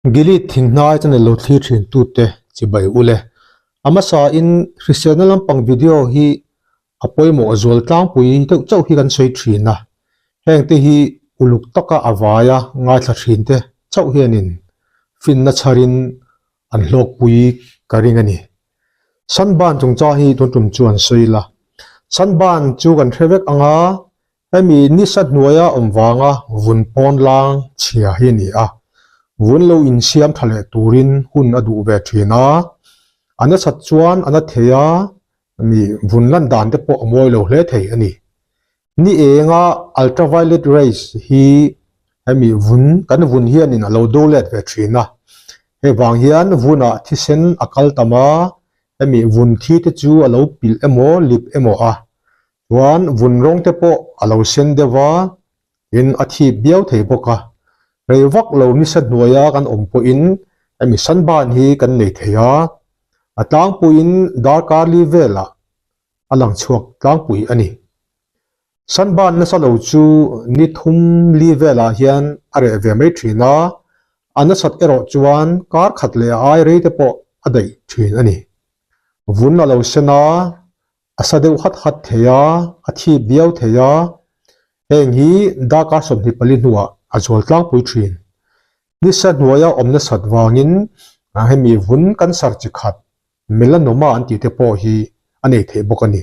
Gilead thinghnai channel lo thlir thin tute chibai ule. A hmasa in hriselna lampang video hi a pawimawh zual tlangpui deuh chauh hi kan sawi thin a, heng te hi uluk taka a vaia ngaithla thin te chauh hianin finna chharin an hlawkpui ka ring a ni. Sunburn chungchang hi tun tum chu an sawi la. Sunburn chu kan hre vek ang a, hemi nisa hnuaia awm vanga vun pawn lang chhia hi a ni a, vun lo insiam tha leh turin hun a duh ve thin a, a nasat chuan a na thei a, mi vun lan dan te pawh a mawi lo hle thei a ni. Ni enga ultraviolet rays hi hemi vun kan vun hianin a lo do let ve thin a, hei vang hian vunah thisen a kal tam a, hemi vun thi te chu a lo pilh emaw lip emaw a, chuan vun rawng te pawh a lo sen deuh a, tin a thip biau thei bawk a. Rei vak lo nisa hnuaia kan awm pawhin hemi sunburn hi kan nei thei a, a tlangpuiin darkar li velah a lang chhuak tlangpui a ni. Sunburn nasa lo chu ni thum li velah hian a reh ve mai thin a, a nasat erawh chuan kar khat leh a ai rei te pawh a daih thin a ni. Vun a lo sen a, a sa deuh hat hat thei a, a thip viau thei a, heng hi darkar 24 hnuah a zual tlangpui thin. Nisa hnuaia awm nasat vangin hemi vun cancer chi khat Melanoma an tih te pawh hi a nei theih bawk a ni.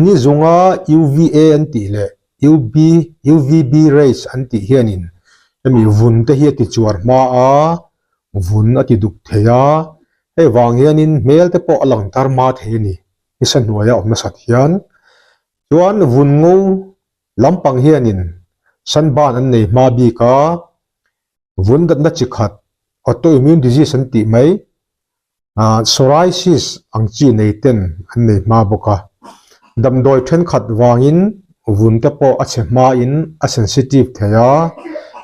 Ni zunga UVA an tih leh UB, UVB rays an tih hianin hemi vun te hi a ti chuar hma a, vun a ti duk thei a, hei vang hianin hmel te pawh a lang tar hma thei a ni, nisa hnuaia awm nasat hian. Chuan vun ngo lampang hianin sunburn an nei hma bik a, vun datna chi khat autoimmune disease an tih mai, Psoriasis ang chi nei ten an nei hma bawk a, damdawi thenkhat vangin vun te pawh a chhe hmain a sensitive thei a,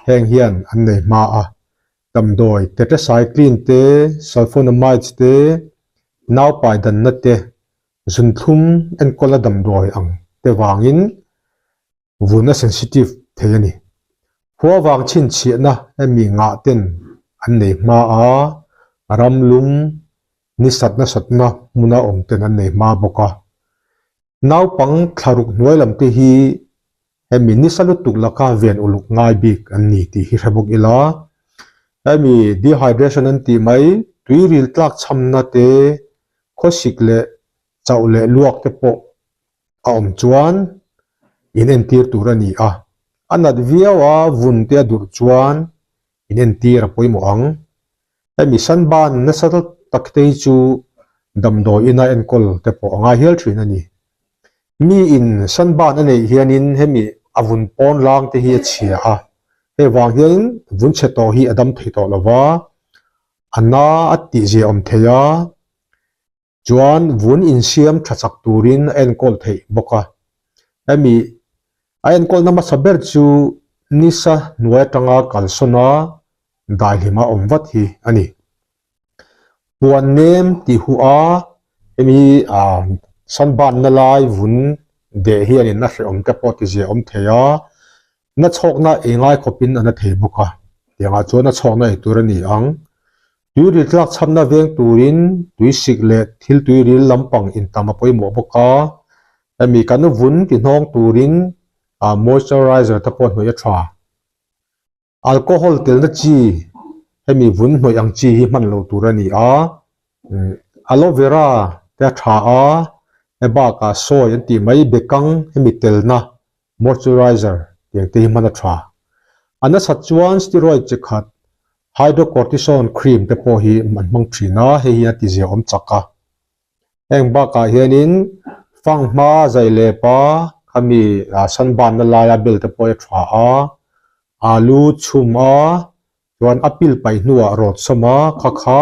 heng hian an nei hma a. Damdawi tetracycline te, sulfonamides te, naupai danna te, zunthlum enkawlna damdawi ang te vangin vun a sensitive thei a ni. Khua vang chhinchhiahna hemi ngah ten an nei hma a, ram lum, ni sat nasatna hmuna awm ten an nei hma bawk a. Naupang thlaruk hnuai lam te hi hemi nisa lutuk laka ven uluk ngai bik an ni tih hi hre bawk ila. Hemi dehydration an tih mai, tuiril tlak chhamna te, khawsik leh chauh leh luak te pawh a awm chuan in entir tur a ni a, a nat viau a vun te a durh chuan in entir a pawimawh ang. Hemi sunburn nasa tak te hi chu damdawi ina enkawl te pawh a ngai hial thin a ni. Mi in sunburn a neih hianin hemi a vun pawn lang te hi a chhia a, hei vang hianin vun chhe tawh hi a dam thei tawh lo va, a na a tihzia awm thei a, Chuan vun insiam tha chak turin a enkawl theih bawk a. Hemi a enkawlna hmasa ber chu nisa hnuai atanga kalsawn a daihlima awm vat hi a ni. Puan nem tih huh a, hemi sunburn-na lai vun deh hianin a hrehawm te pawh tizia awm thei a, Na chhawkna ei ngai khawpin a na thei bawk a, tiangah chuan a chhawkna ei tur a ni ang. Tuiril tlak chhamna veng turin tuisik leh thil tuiril lampang intam a pawimawh bawk a, hemi kan vun ti hnawng turin moisturizer te pawh hnawih a tha. Alcohol telna chi hemi vun hnawih ang chi hi hman lo tur a ni a, aloe vera te a tha a, he bakah soy an tih mai bekang hemi telna Moisturizer tiang te hi hman a tha. A nasat chuan steroid chi khat hydrocortisone cream te pawh hi an hmang thin a, hei hian a ti zia awm chak a. Heng bakah hianin fanghma zai leh pa khami sunburn na laia bel te pawh hi a tha a, alu chhum a, chuan a pil paih hnuah rawt sawm a, kha kha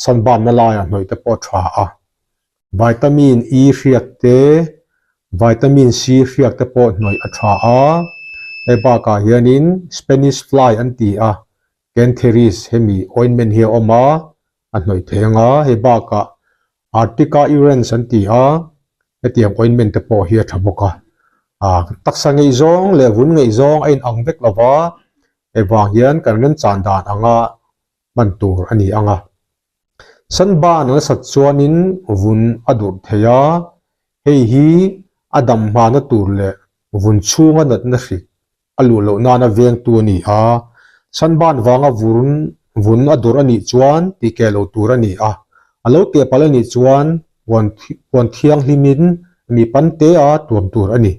sunburn na laiah hnawih te pawh a tha a. Vitamin E hriak te, Vitamin C hriak te pawh hnawih a tha a, hei bakah hianin Spanish fly an ti a, Cantharis hemi ointment hi a awm a, a hnawih thei ang a, hei bakah Artica urens an ti a, hetiang ointment te pawh hi a tha bawk a. Taksa ngeihzawng leh vun ngeihzawng a inang vek lo va, hei vang hian kan remchan dan anga. hman tur a ni ang a. Sunburn a nasat chuanin vun a durh thei a, hei hi a dam hmana tur leh vun chhunga natna hrik a luh loh nana vengtu a ni a. Sunburn vanga vun vun a durh a nih chuan tih keh lo tur a ni a, a lo keh palh a nih chuan puan puan thianghlimin mi pantea tuam tur a ni.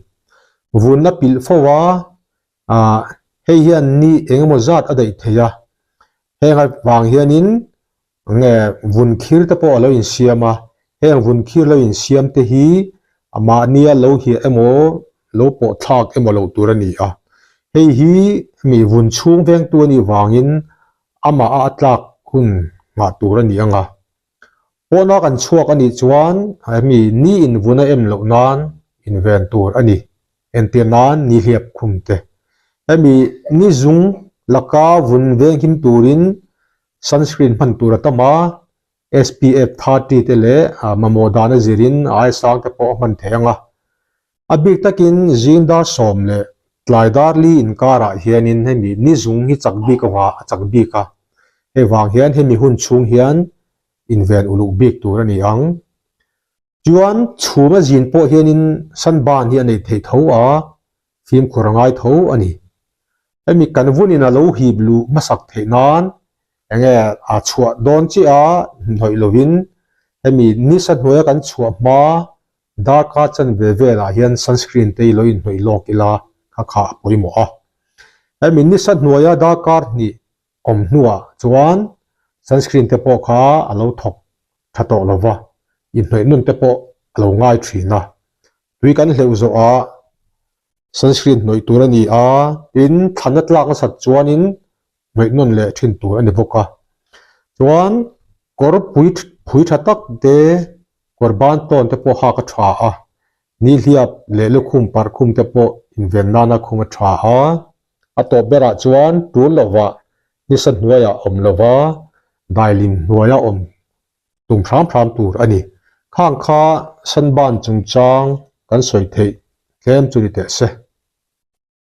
Vun a pilh fo a, Ah, hei hian ni eng emaw zat a daih thei a, heng avang hianin nge vun khir te pawh a lo insiam a, heng vun khir lo insiam te hi mahnia lo hiah emaw lo pawh thlak emaw loh tur a ni a, hei hi mi vun chhung vengtu a nih vangin amah a tlak hun nghah tur a ni ang a. Pawna kan chhuak a nih chuan hemi ni invun a em loh nan inven tur a ni. Entir nan ni hliap khum te. Hemi ni zung laka vun venghim turin sunscreen hman tur a tam a, SPF 30 te leh mamawh dan a zirin a ai sang te pawh a hman thei ang a. A bik takin zing dar sawm leh tlai dar li inkarah hianin hemi ni zung hi chak bik anga a chak bik a, hei vang hian hemi hun chhung hian inven uluk bik tur a ni ang. Chuan chhum a zin pawh hianin sunburn hi a nei thei tho a, fimkhur a ngai tho a ni. Hemi kan vunin a lo hip luh hmasak theih nan enge a chhuah dawn chiah a hnawih lovin hemi nisa hnuaia kan chhuah hma Darkar chanve velah hian sunscreen te i lo inhnawih lawk ila kha kha a pawimawh a. Hemi nisa hnuaia darkar hnih awm hnuah chuan sunscreen te pawh kha a lo thawk tha tawh lo va, inhnawih nun te pawh a lo ngai thin a. Tui kan hleuh zawhah sunscreen hnawih tur a ni a, tin thlanna tlak nasat chuanin hnawih nawn leh thin tur a ni bawk a. Chuan kawr pui phui tha tak te, kawr ban tawn te pawh hak a tha a, nihliap leh lukhum parh khum te pawh inven nana khum a tha a. A tawp berah chuan tul lovah nisa hnuaiah awm lova dailin hnuaia awm tum hram hram tur a ni. Khang kha sunburn chungchang kan sawi theih tlem chu ni teh se.